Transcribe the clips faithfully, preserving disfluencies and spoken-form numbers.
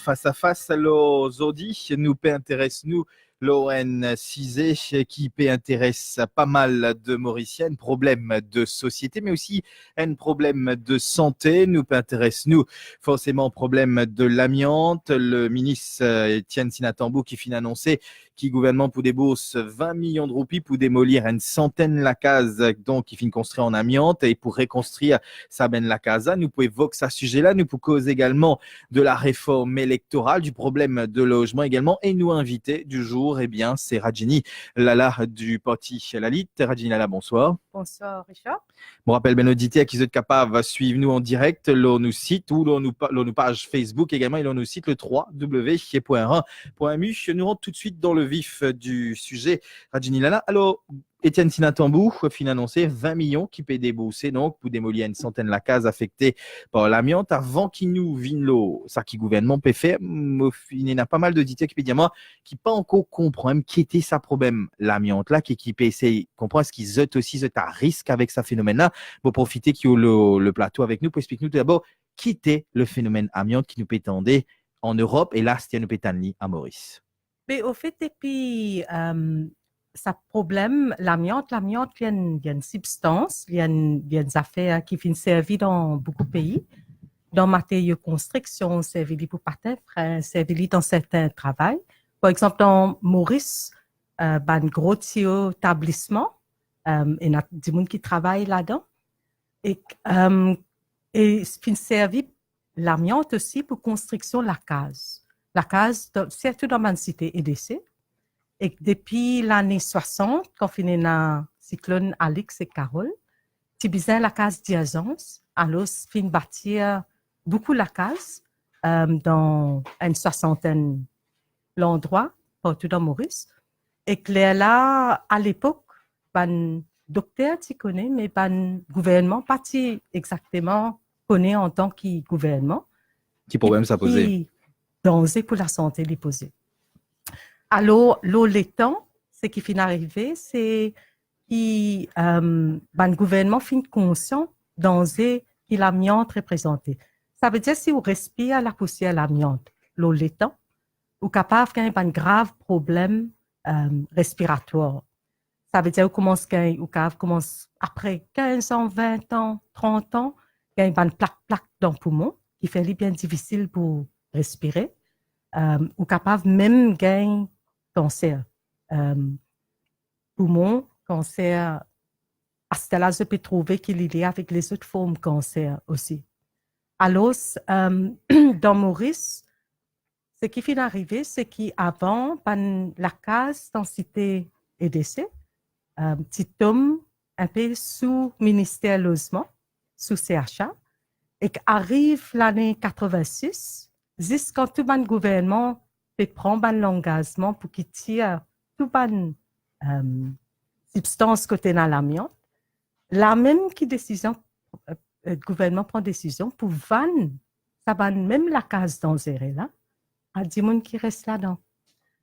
Face à Face. Alor, zordi, nou pe interes nou lor enn size ki pe interes pa mal de Morisien, enn problem de sosiete, me osi enn problem de sante. Nou pe interes nou forseman problem de lamiant. Le minis, euh, Etienne Sinan-Tambou ki finn anonse ki gouvernman pou debours vin milion de roupi pou demolir enn santenn lakaz, donk, ki finn konstrir an amiant e pou rekonstrir sa bann lakaz la. Nou pou evok sa size la, nou pou koz egalman de la reform elektoral, du problem de lozman egalman, e nou invite du jour, ebien, se Rajini Lalla du parti Lalit. Rajini Lalla, bonswar. Bonswar, Richard. Mo rapel bann oditer ki zot kapav swiv nou an direk lor nou sit ou lor nou pa-, lor nou paz Facebook egalman e lor nou sit le trois W point ran point M U. Nou rant toutswit dan le vif du size, Rajini Lalla. Alor, Etienne Sinan-Tambou finn anonse vin milion ki pe debourse, donk, pou demolir enn santenn lakaz afekte par lamiant. Avan ki nou vinn lor sa ki gouvernman pe fer, mo finn ena pa mal oditer ki pe dir mwa ki pa ankor konpran ki ete sa problem lamiant la, ki, ki pe esey konpran eski zot osi zot a risk avek sa fenomenn la. Mo profite ki ou lor le plato avek nou pou explik nou tou dabor ki ete le fenomenn amiant ki nou pe tande an Erop e la, aster nou pe tann li a Moris. Be, ofet, depi, euh, sa problem lamiant, lamiant, li enn, li enn sibstans, li enn, li enn zafer ki finn servi dan boukou pei, dan materio konstriksion, servi li pou patin frin, servi li dan sertin travay. Par exanp, dan Moris, euh, bann gro tiyo tablisman, euh, ena dimoun ki travay ladan. E, euh, e finn servi lamiant osi pou konstriksion lakaz. Lakaz, dan, sirtou dan bann site E D C. E depi lane swasant, kan finn ena siklonn Alix ek Carol, ti bizin lakaz dirzans, alor finn batir boukou lakaz, euh, dan enn swasantenn landrwa partou dan Moris. Ek lerla, alepok, bann dokter ti kone, me bann gouvernman pa ti exakteman kone antan ki gouvernman ki problem sa poze, ki danze pou lasante li poze. Alor, lor letan, seki finn arive, se ki, euh, bann gouvernman finn konsian danze ki lamiant reprezante. Savedir, si ou respir lapousier lamiant lor letan, ou kapav gagn bann grav problem, euh, respiratwar. Savedir, ou koumans gagn, ou kapav koumans apre kinz an, vin an, trant an, gagn bann plak-plak dan poumon, ki fer li bien difisil pou respire. Euh, ou kapav mem gagn kanser, euh, poumon, kanser, aster la zot pe trouve ki li lie avek lezot form kanser osi. Alor, euh, dan Moris, seki finn arive, se ki avan, bann lakaz dan site E D C, euh, ti tom inpe sou Minister Lozman, sou C H A, ek ariv lane katrevin-sis, zis kan tou bann gouvernman pe pran bann langazman pou ki tir tou bann, euh, sibstans kot ena lamiant, la mem ki desizion, euh, euh, gouvernman pran desizion pou vann sa bann mem lakaz danzere la a dimoun ki res ladan.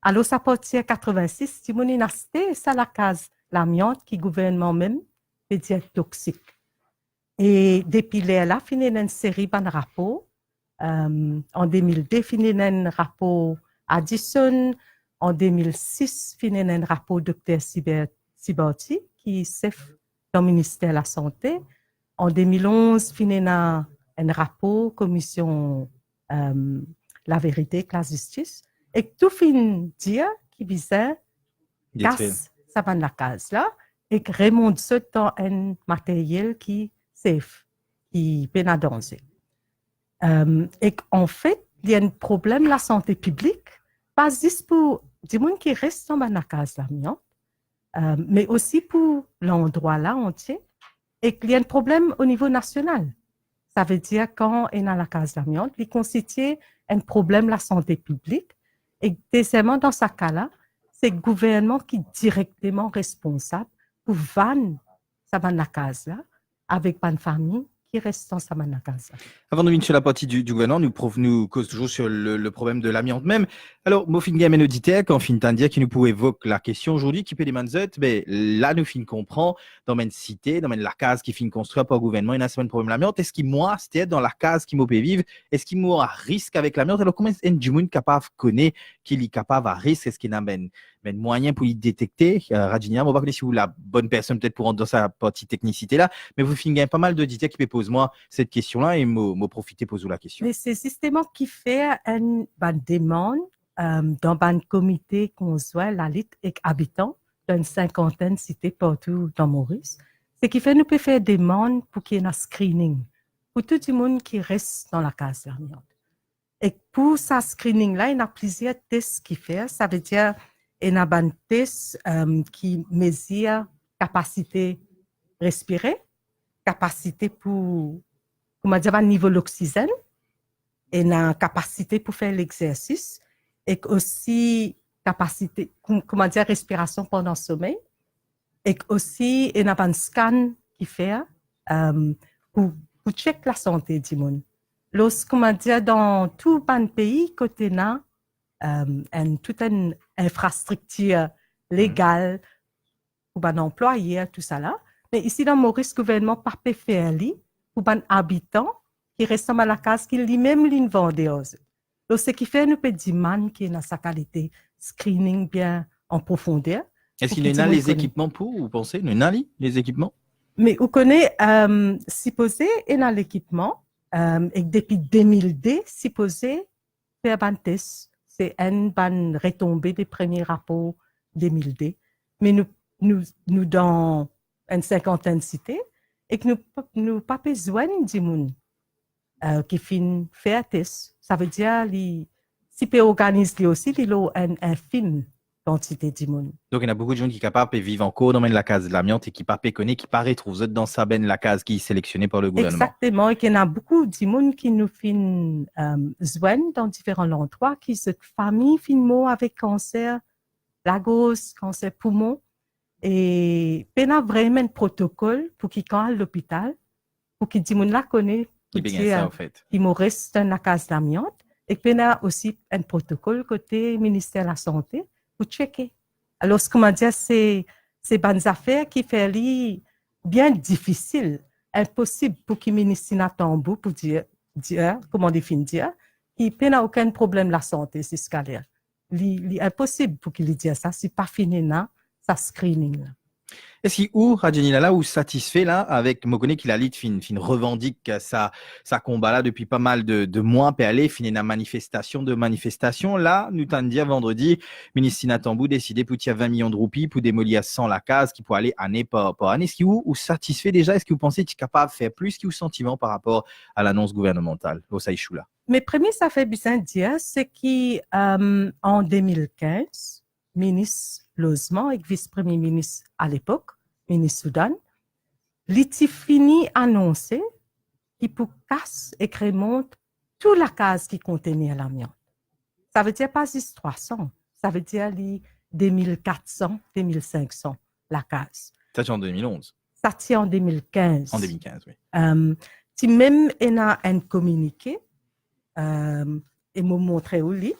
Alor, apartir katrevin-sis, dimoun inn aste sa lakaz lamiant ki gouvernman mem pe dir toksik. E depi lerla, finn ena enn seri bann rapor. Euh, an de mil de, finn ena enn rapor Addison. An de mil sis, finn ena enn rapor Dokter Siber-, Sibarti, ki sef dan Minister Lasante. An de mil onz, finn ena enn rapor Komision, euh, Laverite ek Lazistis. Ek tou finn dir ki bizin kas sa bann lakaz la, ek remont zot dan enn materyel ki sef, ki pena danze. Euh, ek anfet, li enn problem lasante piblik, pa zis pou dimoun ki res dan bann lakaz lamiant, euh, me osi pou landrwa la antie, ek li enn problem o nivo nasional. Savedir, kan ena lakaz lamiant, li konstitie enn problem lasante piblik, e dezieman, dan sa ka la, se gouvernman ki direkteman responsab pou vann sa bann lakaz la, avek bann fami ki res dan sa bann lakaz la. Avan nou vinn sir laparti di, di gouvernman, nou prof-, nou koz touzour sir le, le problem de lamiant mem. Alor, mo finn gagn enn oditer, kan finn tann dir ki nou pou evok lakestion azordi, ki pe demann zot, be, la nou finn konpran, dan bann site, dan bann lakaz ki finn konstrir par gouvernman, ena sa bann problem lamiant. Eski mwa, aster, dan lakaz ki mo pe viv, eski mo a risk avek lamiant? Alor, kouma enn dimoun kapav kone ki li kapav a risk? Eski ena bann, bann mwayin pou li detekte? Eh, Radjini, mo pa kone si ou labonn personn petet pou rant dan sa parti teknisite la, me ou finn gagn pa mal doditer ki pe poz mwa set kestion la e mo, mo profite poz ou lakestion. Me se zisteman kifer enn bann demann, eh, dan bann komite konzwin lalit ek abitan, dan enn sinkantenn site partou dan Moris, se kifer nou pe fer demann pou ki ena screening pou tou dimoun ki res dan lakaz lamiant. Ek pou sa screening la, ena plizier tes ki fer, savedir ena bann tes, eh, ki mezir kapasite respire, kapasite pou, kouma dir, bann nivo loksizenn, ena kapasite pou fer lexersis, ek osi kapasite, kou-, kouma dir, respirasion pandan somey, ek osi ena bann scan ki fer, eh, pou, pou check lasante dimoun. Lors, kouma dir, dan tou bann pei kot ena, eh, enn, tou enn infrastriktir legal, pou bann anplwayer, tousala. Me isi dan Moris, gouvernman pa pe fer li pou bann abitan ki res dan bann lakaz ki limem linn vande ar zot. Donk, seki fer nou pe dimann ki ena sa kalite screening bien an profonder. Eski nou ena lezekipman pou, ou panse? Nou ena li, lezekipman? Me ou kone, eh, sipoze ena lekipman, eh, ek depi de mil de, sipoze fer bann tes, se enn bann retonbe de premie rapor de mil de. Me nou, nou, nou dan enn sinkantenn site, ek nou pa, nou pa pe zwenn dimoun, eh, ki finn fer tes. Savedir li, si pe organiz li osi, li lor enn, enn infim kantite dimoun. Donk, ena boukou dimoun ki kapav pe viv ankor dan bann lakaz lamiant e ki pa pe kone, ki pa retrouv zot dan sa bann lakaz ki selektione par le gouvernman. Exakteman, e ki ena boukou dimoun ki nou finn, eh, zwenn dan diferan landrwa, ki zot fami finn mor avek kanser lagorz, kanser poumon, e pena vremem enn protokol pou ki kan al lopital, pou ki dimoun la kone, pou dir ki mo res dan lakaz lamiant, e pena osi enn protokol kote Minister Lasante pou cheke. Alor, kouma dir, se, se bann zafer ki fer li bien difisil, inposib pou ki Minis Tina Tambou pou dir, dir, kouma li finn dir, ki pena okenn problem lasante ziska ler. Li, li inposib pou ki li dir sa si pa finn ena sa screening la. Eski ou, Radjeni Lala, ou satisfe la avek, mo kone ki lalit finn, finn revandik sa, sa konba la depi pa mal de, de mwa, pe ale, finn ena manifestasion de manifestasion. La, nou tann dir vandredi, Minis Tina Tambou deside pou tir vin milion de roupi pou demolir san lakaz ki pou ale ane par, par ane. Eski ou, ou satisfe deza? Eski ou panse ti kapav fer plis? Ki ou santiman par rapor a lanons gouvernemantal lor sa issue la? Me premie zafer bizin dir, se ki, eh, an de mil kinz, Minis Lozman ek Vis Premie Minis alepok, Minis Soudan, li ti fini anonse ki pou kas ek remont tou lakaz ki kontenir lamiant. Savedir pa zis trwa san, savedir li de mil kat san, de mil sink san lakaz. Sa ti an de mil onz? Sa ti an de mil kinz. An de mil kinz, wi. Eh, ti mem ena enn kominike, eh, e mo montre ou li,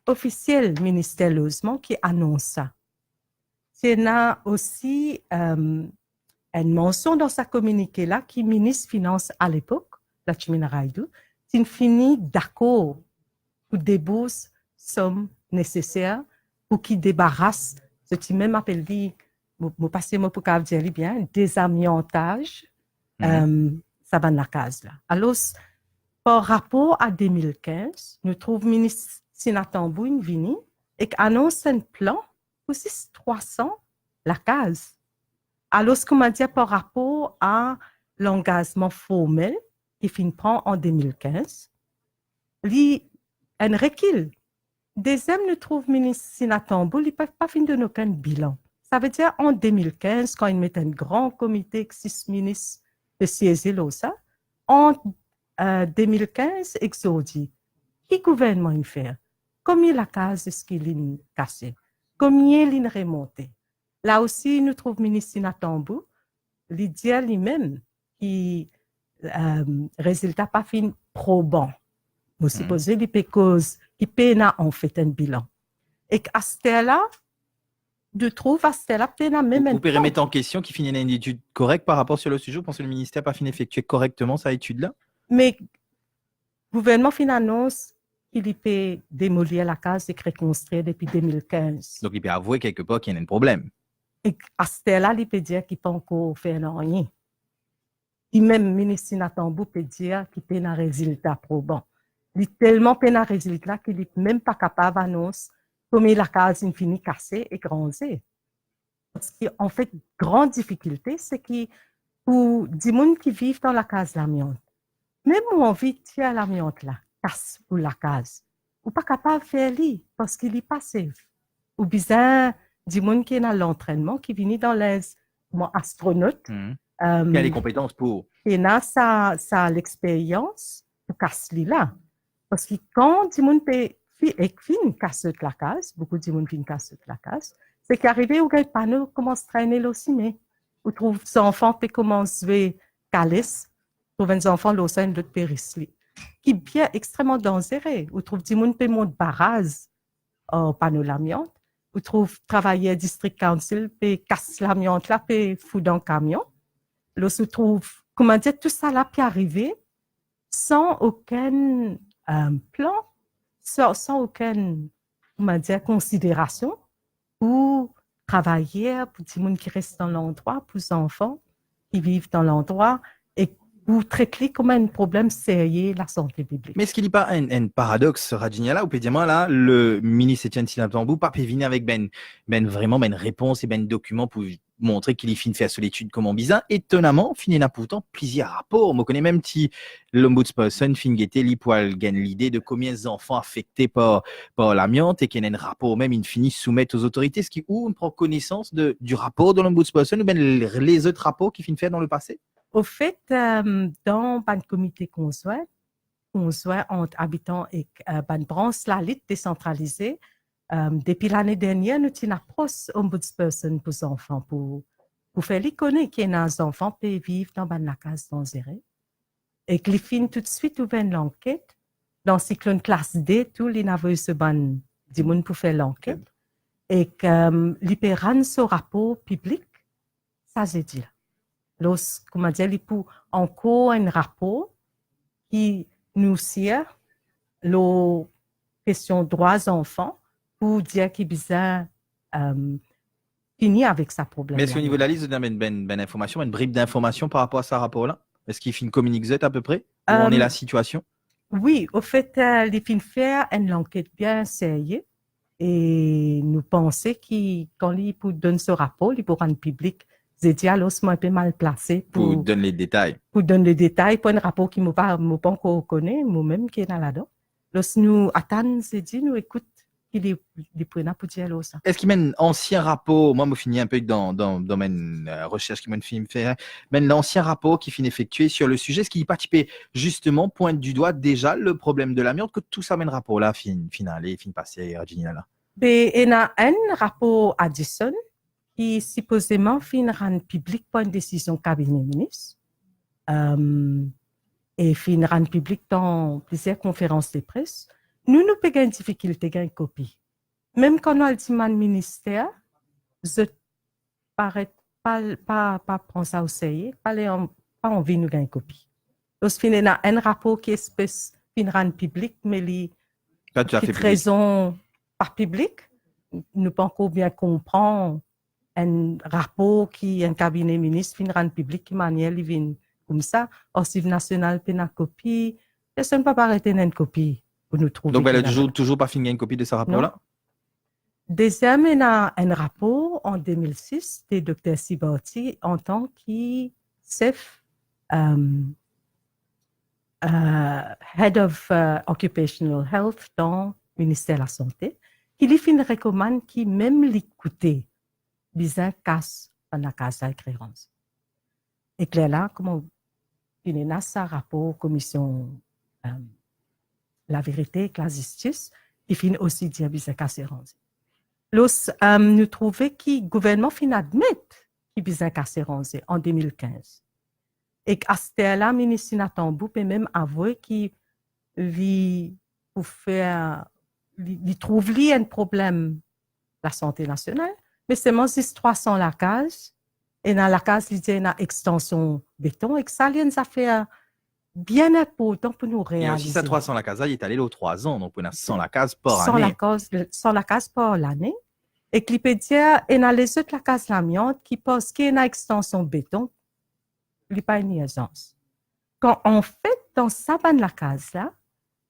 ofisiel Minister Lozman ki anons sa. Ti ena osi, eh, enn mansion dan sa kominike la ki Minis Finans alepok, Lakshmi Naidu, ti fini dakor pou debours som neseser pou ki debaras, zot ti mem apel li, mo, mo pa sir mo pou kapav dir li bien, dezamiantaz, eh, sa bann lakaz la. Alor, par rapor a de mil kinz, nou trouv Minis Tina Tambou inn vini ek anons enn plan pou zis trwa san lakaz. Alor, kouma dir, par rapor a langazman formel ki finn pran an de mil kinz, li enn rekil. Deziem, nou trouv Minis Tina Tambou, li pa, pa finn donn okenn bilan. Savedir, an de mil kinz, kan inn met enn gran komite ek sis minis pe sieze lor sa, ant, eh, de mil kinz ek zordi, ki gouvernman inn fer? Konbien lakaz eski linn kase? Konbien linn remonte? La osi, nou trouv Minis Tina Tambou, li dir limem, ki, eh, rezilta pa finn proban. Mo sipoze li pe koz ki pena anfet enn bilan. Ek aster la, nou trouv aster la pena mem enn plan. Ou pe remet an kestion ki finn ena enn etid korek par rapor sir le size, ou panse le minister pa finn efektie korekteman sa etid la? Me gouvernman finn anons ki li pe demolir lakaz ek rekonstrir depi de mil kinz. Donk li pe avoue kelke par ki ena enn problem. Ek aster la, li pe dir ki pa ankor fer nanye. Li mem, minis Tina Tambou pe dir ki pena rezilta proban. Li telman pena rezilta ki li mem pa kapav anons konbien lakaz inn fini kase ek ranze. Parski, anfet, gran difikilte, se ki pou dimoun ki viv dan lakaz lamiant, mem ou anvi tir lamiant la, kas ou lakaz, ou pa kapav fer li, parski li pa sef. Ou bizin dimoun ki ena lantrennman, ki vini dan linz kouma astronot, ki ena lekonpetans pou, ki ena sa, sa lexperyans pou kas li la. Parski kan dimoun pe fi-, ek finn kas zot lakaz, boukou dimoun finn kas zot lakaz, seki arive, ou gagn pano koumans trene lor sime. Ou trouv zanfan pe koumans zwe kales, trouv enn zanfan lor sa, enn lot pe ris li. Ki bien extreman danzere. Ou trouv dimoun pe mont baraz ar pano lamiant. Ou trouv travayer district council pe kas lamiant la, pe fout dan kamion. Lors ou trouv, koumadir, tousala pe arive san okenn, eh, plan, san, san okenn, koumadir, konsiderasion pou travayer, pou dimoun ki res dan landrwa, pou zanfan ki viv dan landrwa, e pou tret li kouma enn problem serye lasante piblik. Me eski li pa enn, enn paradox, Rajini, la, ou pe dir mwa la, le minis Etienne Tina Tambou pa pe vini avek bann, bann, vreman bann repons e bann dokiman pou montre ki li finn fer so letid kouma bizin? Etonaman, finn ena pourtan plizier rapor. Mo kone mem ti l'ombudsperson finn gete, li pou al gagn lide de konbien zanfan afekte par, par lamiant, e ki ena enn rapor mem inn fini soumet o zotorite. Eski ou inn pran konesans de, di rapor de l'ombudsperson oubien le-, lezot rapor ki finn fer dan lepase? Ofet, eh, dan bann komite konzwin, konzwin ant abitan ek, eh, bann brans lalit desantralize, eh, depi lane dernie, nou ti inn apros ombudsperson pou zanfan, pou, pou fer li kone ki ena zanfan pe viv dan bann lakaz danzere. Ek li finn toutswit ouver enn lanket. Dan siklonn Klas de tou, li inn avoy so bann dimoun pou fer lanket. Ek, eh, li pe rann so rapor piblik sa zedi la. Lors, koumadir, li pou ankor enn rapor ki nou sir lor kestion drwa zanfan pou dir ki bizin, eh, fini avek sa problem la. Me eski o nivo de lalit, zot ena bann, bann, bann informasion, bann brib dinformasion par rapor a sa rapor la? Eski finn kominik zot apepre? Ou ena, eh, lasitiasion? Wi, ofet, eh, li finn fer enn lanket bien serye. E nou panse ki kan li pou donn so rapor, li pou rann piblik zedi, alor mwa enpe mal plase pou, pou donn le detay. Pou donn le detay pou enn rapor ki mo pa, mo pa ankor kone, mo mem ki ena ladan. Lors nou atann zedi, nou ekout ki li, li pou ena pou dir lor sa. Eski bann ansien rapor, mwa mo fini enpe dan, dan, dan bann, eh, resers ki mo finn fer, bann ansien rapor ki finn efektie sir le size, eski li pa ti pe zisteman pwint di dwa deza le problem de lamiant, kot tou sa bann rapor la finn, finn ale, finn pase, Rajini, la? Be, ena enn rapor Addison ki sipozeman finn rann piblik par enn desizion kabine minis, eh, e finn rann piblik dan plizier konferans de pres. Nou, nou pe gagn difikilte gagn kopi. Mem kan nou al dimann minister, zot paret pa, pa, pa pran sa o serye, pa le an-, pa anvi nou gagn kopi. Lors finn ena enn rapor ki espes finn rann piblik, me li, pa toutafe piblik. Rezon pa piblik, nou pa ankor bien konpran enn rapor ki enn kabine minis finn rann piblik, ki manier li vinn koumsa. Arsiv Nasional pena kopi, personn pa paret ena enn kopi pou nou trouve. Donk, be, touzour, touzour pa finn gagn kopi de sa rapor la? Non. Deziem, ena enn rapor an de mil sis de Dokter Sibarty antan ki sef, eh, eh, Head of, eh, Occupational Health dan Minister Lasante, ki li finn rekomann ki mem li koute bizin kas bann lakaz la ek re ranze. Ek lerla, kouma finn ena sa rapor Komision, eh, Laverite ek Lazistis, ki finn osi dir bizin kas e ranze. Lors, eh, nou trouve ki gouvernman finn admet ki bizin kas e ranze an de mil kinz. Ek aster la, minis Tina Tambou pe mem avoue ki li pou fer, li, li trouv li enn problem lasante nasional, me selman zis trwa san lakaz, ena lakaz li dir ena extansion beton, ek sa li enn zafer bien inportan pou nou realize. E osi sa trwa san lakaz la, li etale lor trwa an, donk pou ena san lakaz par ane. San lakaz, san lakaz par lane. Ek li pe dir, ena lezot lakaz lamiant ki parski ena extansion beton, li pa enn irzans. Kan anfet, dan sa bann lakaz la,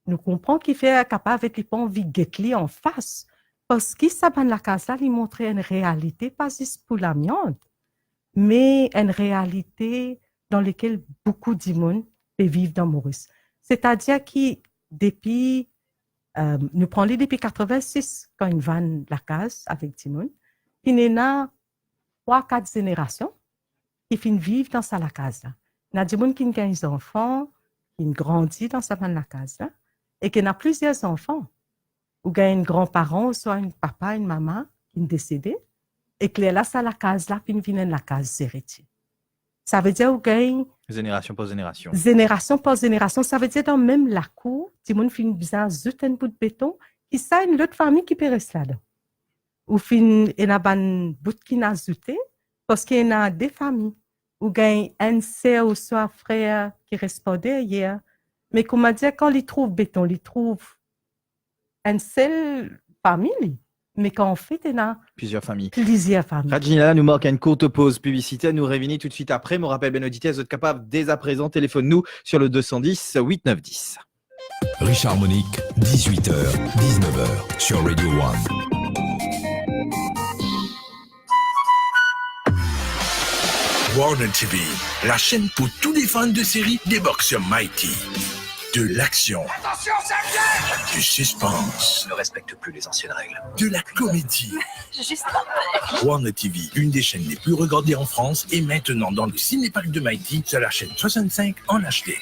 nou konpran kifer kapav li pa anvi get li anfas, parski sa bann lakaz la, li montre enn realite, pa zis pou lamiant, me enn realite dan lekel boukou dimoun pe viv dan Moris. Setadir ki depi, eh, nou pran li depi katrevinsis, kan inn vann lakaz avek dimoun, finn ena trwa, kat zenerasion ki finn viv dan sa lakaz la. Ena dimoun ki gagn zanfan, ki grandi dan sa bann lakaz la, ek ena plizier zanfan. Ou gagn enn granparan, ouswa enn papa, enn mama ki desede, ek lerla sa lakaz la finn vinn enn lakaz zeritier. Savedir ou gagn zenerasion par zenerasion. Zenerasion par zenerasion, savedir dan mem lakour, dimoun finn bizin azout enn bout beton, ki sa enn lot fami ki pe res ladan. Ou finn ena bann bout ki'nn azoute, parski ena de fami. Ou gagn enn ser ouswa frer ki res par deryer. Me koumadir, kan li trouv beton, li trouv enn sel fami li, me kan anfet ena plizier fami. Plizier fami. Radjini, la nou mark enn kourt poz piblisiter, nou revini toutswit apre. Mo rapel bann oditer, zot kapav dezapre telefonn nou sur le deux cent dix, huit neuf dix. Richard Monique, dix-huit heures, dix-neuf heures, sur Radio One. Warner T V, la chaîne pour tous les fans de séries, débarque sur Mighty. De l'action. Attention, ça vient ! Du suspense. Ne respecte plus les anciennes règles. De la comédie. Juste un peu. Warner T V, une des chaînes les plus regardées en France, est maintenant dans le cinépack de Mighty sur la chaîne soixante-cinq en H D.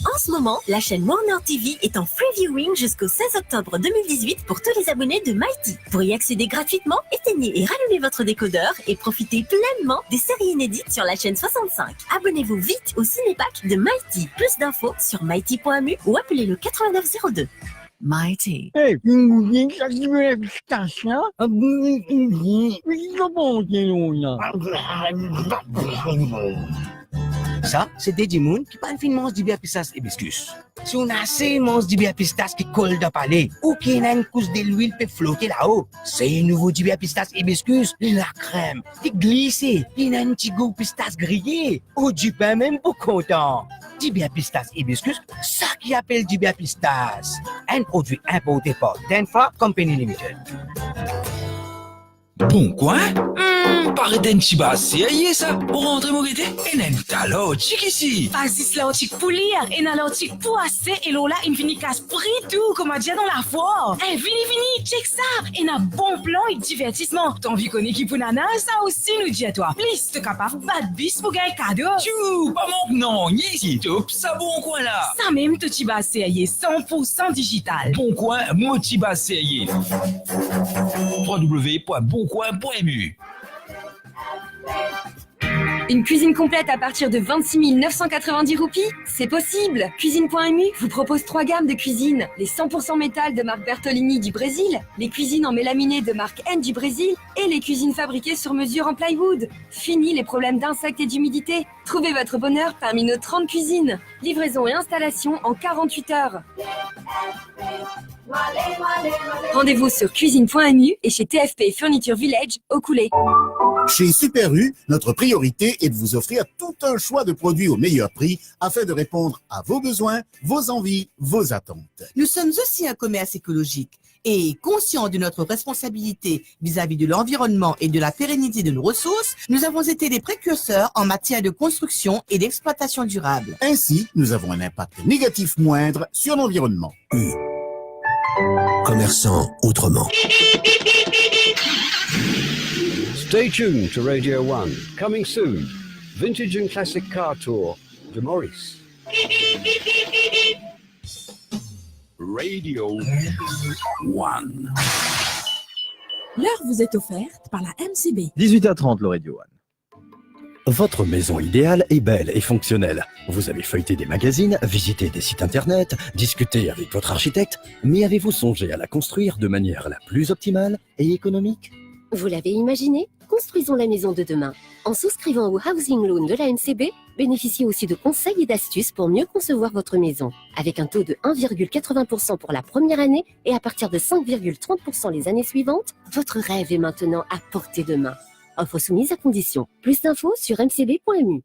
En ce moment, la chaîne Warner T V est en free viewing jusqu'au seize octobre deux mille dix-huit pour tous les abonnés de Mighty. Pour y accéder gratuitement, éteignez et rallumez votre décodeur et profitez pleinement des séries inédites sur la chaîne soixante-cinq. Abonnez-vous vite au cinépack de Mighty. Plus d'infos sur mighty point M U ou appelez le quatre-vingt-neuf zéro deux. Mighty. Hey, ou gouté sa diber pistas la? Ah, bon, bon, bon. Sa, se de dimoun ki pa'nn finn manz diber pistas ibiscus. Si ou'nn ase manz diber pistas ki kol dan pale, ou ki ena enn kous delwil pe flote lao, sey nouvo diber pistas ibiscus, li lakrem, li glise, li ena enn ti gou pistas griye, ou dipin mem pou kontan. Diber pistas ibiscus, sa ki apel diber pistas. Enn prodwi inporte par Denfa Company Limited. Bon Coin? Hmm, paret enn ti bar serye sa. Ou rantre mo gete, ena enn ta lartik isi. Pa zis lartik pou lir, ena lartik pou aste, e lor la inn vini kas pri tou, koumadir dan lafwar. Eh, vini, vini, chek sa. Ena bon plan ek divertisman. To anvi kone ki pou nana sa osi, nou dir twa. Plis, to kapav bat bis pou gagn kado. Tchou, pa mank nanye isi, top sa Bon Coin la. Samem to ti bar serye, san pou san digital. Bon Coin, mo ti bar serye. trois W point bon coin point M U. Une cuisine complète à partir de vingt-six mille neuf cent quatre-vingt-dix roupies, c'est possible. Cuisine point M U vous propose trois gammes de cuisine, les cent pour cent métal de marque Bertolini du Brésil, les cuisines en mélaminé de marque N du Brésil et les cuisines fabriquées sur mesure en plywood. Fini les problèmes d'insectes et d'humidité. Trouvez votre bonheur parmi nos trente cuisines. Livraison et installation en quarante-huit heures. Rendez-vous sur cuisine point M U et chez T F P Furniture Village au Coulée. Chez Super U, notre priorité est de vous offrir tout un choix de produits au meilleur prix afin de répondre à vos besoins, vos envies, vos attentes. Nous sommes aussi un commerce écologique et, conscients de notre responsabilité vis-à-vis de l'environnement et de la pérennité de nos ressources, nous avons été des précurseurs en matière de construction et d'exploitation durable. Ainsi, nous avons un impact négatif moindre sur l'environnement. U. Commerçant autrement. Stay tuned to Radio One. Coming soon, Vintage and Classic Car Tour de Maurice. Radio One. L'heure vous est offerte par la M C B. Dix-huit heures trente, le Radio One. Votre maison idéale est belle et fonctionnelle. Vous avez feuilleté des magazines, visité des sites internet, discuté avec votre architecte, mais avez-vous songé à la construire de manière la plus optimale et économique ? Vous l'avez imaginé ? Construisons la maison de demain. En souscrivant au Housing Loan de la M C B, bénéficiez aussi de conseils et d'astuces pour mieux concevoir votre maison. Avec un taux de un virgule quatre-vingts pour cent pour la première année et à partir de cinq virgule trente pour cent les années suivantes, votre rêve est maintenant à portée de main. Offre soumise à condition. Plus d'infos sur M C B point M U.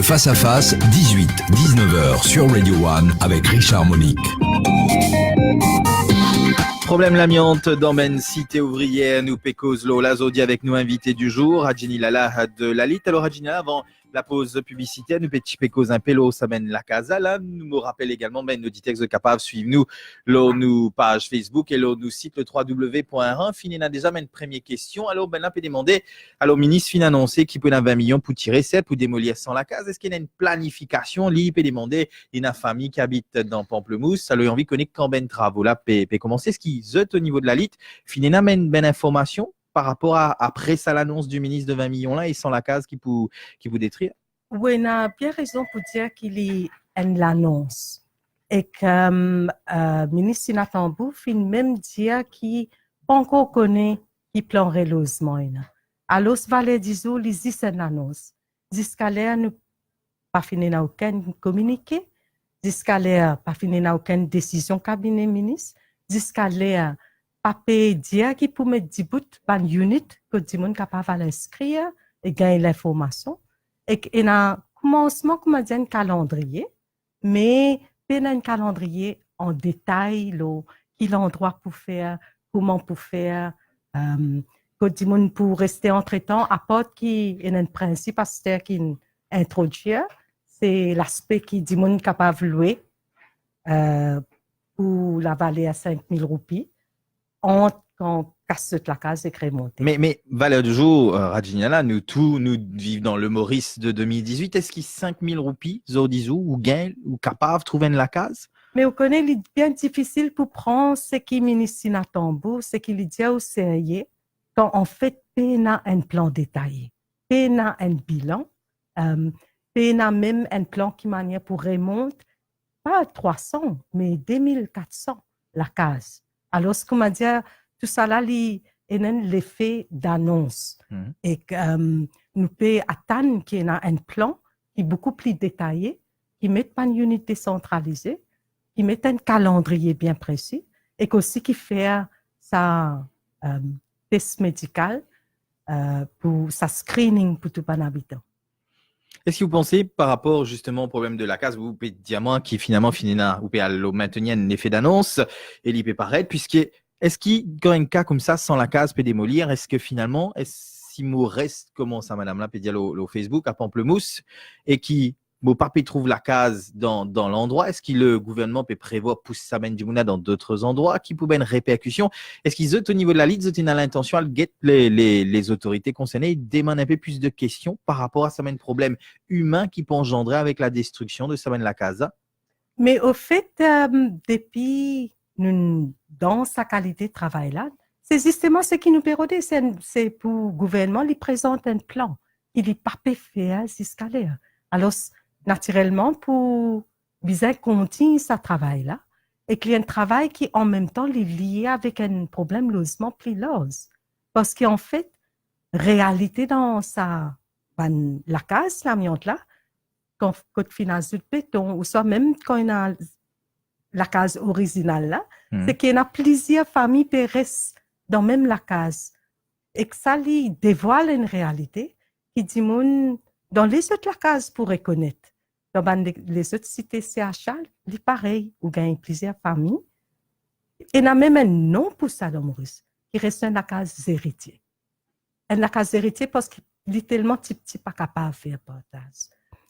Face à face, dix-huit, dix-neuf heures sur Radio One avec Richard Monique. Problem lamiant dan bann site ouvriyer, nou pe koz lor la zordi avek nou invite di zour, Radjini Lala de Lalit. Alor Radjini Lala, avan lapoz piblisiter, nou pe ti pe koz inpe lor sa bann lakaz la. Nou mo rapel egalman bann oditer ki zot kapav swiv nou lor nou paz Facebook e lor nou sit le trois W point R un. Finn ena deza bann premie kestion. Alor bann la pe demande, alor minis finn anonse ki pou ena vin milion pou tire, sert pou demolir san lakaz. Eski ena enn planifikasion? Li pe demande, ena fami ki abit dan Pamplemousse, alor li anvi kone kan bann travo la pe, pe koumanse. Eski zot o nivo de Lalit finn ena bann, bann informasion par rapor a, apre sa lanons di minis de vin milion la e san lakaz ki pou, ki pou detrir? Ou ena bien rezon pou dir ki li enn lanons. Ek, em, eh, minis Tina Tambour finn mem dir ki pankor kone ki plan relozman ena. Alor, valer di zour, li zis enn lanons. Ziska ler nou pa finn ena okenn kominike, ziska ler pa finn ena okenn desizion kabine minis, ziska ler pa pe dir ki pou met dibout bann unit kot dimoun kapav al inskrir e gagn linformasion. Ek ena koumansman, koumadir, enn kalandriye, me pena enn kalandriye an detay lor ki landrwa pou fer, kouma pou fer, em, kot dimoun pou reste antretan, apar ki ena enn prinsip aster ki introdwir, se laspe ki dimoun kapav lwe, eh, pou lavaler sink mil roupi, ant kan kas zot lakaz ek remonte. Me, me valer di zour, eh, Radjini Lala, nou tou, nou viv dan le Maurice de de mil diz-wit. Eski sink mil roupi zordi zour ou gagn, ou kapav trouv enn lakaz? Me ou kone, li bien difisil pou pran seki minis Tina Tambour, seki li dir o serye, kan anfet pena enn plan detaye, pena enn bilan, em, pena mem enn plan ki manier pou remont pa trwa san, me de mil kat san lakaz. Alor, koumadir, tousala li ena enn lefe danons. Mhm. Ek, em, nou pe atann ki ena enn plan ki boukou pli detaye, ki met bann unit desantralize, ki met enn kalandriye bien presi, ek osi ki fer sa, em, tes medikal, eh, pou sa screening pou tou bann abitan. Eski ou panse, par rapor zisteman o problem de lakaz, ou pe dir mwa ki finalman finn ena, ou pe al maintenir enn lefe danons e li pe paret, piske eski kan enn ka koumsa, san lakaz pe demolir, eski finalman, eski mo res kouma sa madam la pe dir lor, lor Facebook, a Pamplemousse, e ki mo pa pe trouv lakaz dan, dan landrwa, eski le gouvernman pe prevwar pous sa bann dimoun la dan dot zandrwa? Ki pou bann reperkision? Eski zot, o nivo de Lalit, zot ena lintansion al get le, le, lezotorite konserne, demann inpe plis de kestion par rapor a sa bann problem imin ki pou anzandre avek ladestriksion de sa bann lakaz la? Me ofet, em, depi nou dan sa kalite travay la, se zisteman seki nou pe rode, se, se pou gouvernman li prezant enn plan ki li pa pe fer ziska ler. Alor, natirelman, pou bizin kontign sa travay la, ek li enn travay ki an mem tan li lie avek enn problem lozman pli larz. Parski anfet, realite dan sa bann lakaz lamiant la, kan, kot finn azout beton, ouswa mem kan ena lakaz orizinal la, Mhm. se ki ena plizier fami pe res dan mem lakaz. Ek sa li devwal enn realite ki dimoun dan lezot lakaz pou rekonet. Dan bann le-, lezot site C H A, li parey, ou gagn plizier fami. Ena mem enn non pou sa dan Moris, ki res enn lakaz zeritie. Enn lakaz zeritie parski li telman tipti pa kapav fer partaz.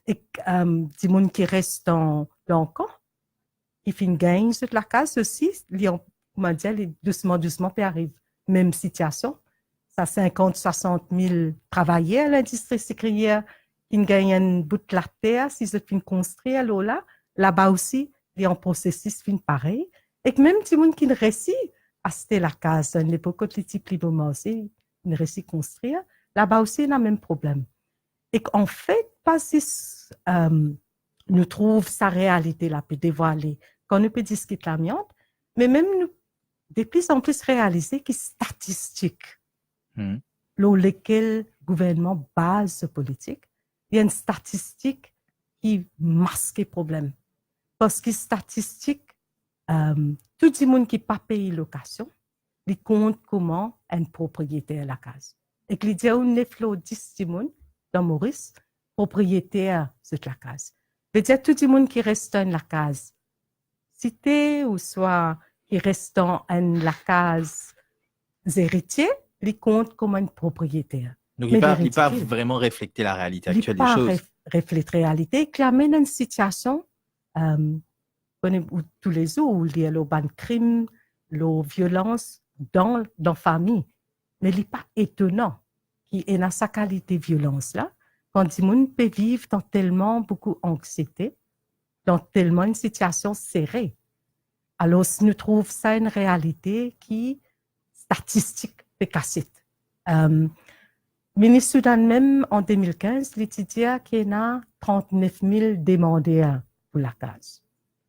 Ek, em, dimoun ki res dan, dan kan, ki finn gagn zot lakaz osi, li an-, koumadir, li dousman, dousman pe ariv mem sitiasion. Sa sinkant, swasant mil travayer lindistri sikriyer ki'nn gagn enn bout later, si zot finn konstrir lor la, laba osi, li an prosesis finn parey. Ek mem dimoun ki'nn resi aste lakaz, dan lepok kot li ti pli bon marse, inn resi konstrir, laba osi ena mem problem. Ek anfet, pa zis, em, nou trouv sa realite la pe devwale kan nou pe diskit lamiant, me mem nou de plis an plis realize ki statistik Hmm. lor lekel gouvernman baz so politik, li enn statistik ki maske problem. Parski statistik, em, tou dimoun ki pa pey lokasion, li kont kouma enn propriyeter lakaz. Ek li dir ou nef lor dis dimoun dan Moris propriyeter zot lakaz. Vedir tou dimoun ki res dan enn lakaz site ouswa ki res dan enn lakaz zeritie, li kont kouma enn propriyeter. Donk, Me li pa, li pa leriti ki vreman reflekte larealite li aktiel de pa soz. Ref-, reflekte realite, ki amenn enn sitiasion, em, kone ou toulezour ou lir lor bann krim, lor violans dan, dan fami. Me li pa etonan ki ena sa kalite violans la, kan dimoun pe viv dan telman boukou anksiete, dan telman enn sitiasion sere. Alor, nou trouv sa enn realite ki statistik pe kasiet. Em, Minis Soudan mem, an de mil kinz, li ti dir ki ena trant-nef mil demander pou lakaz.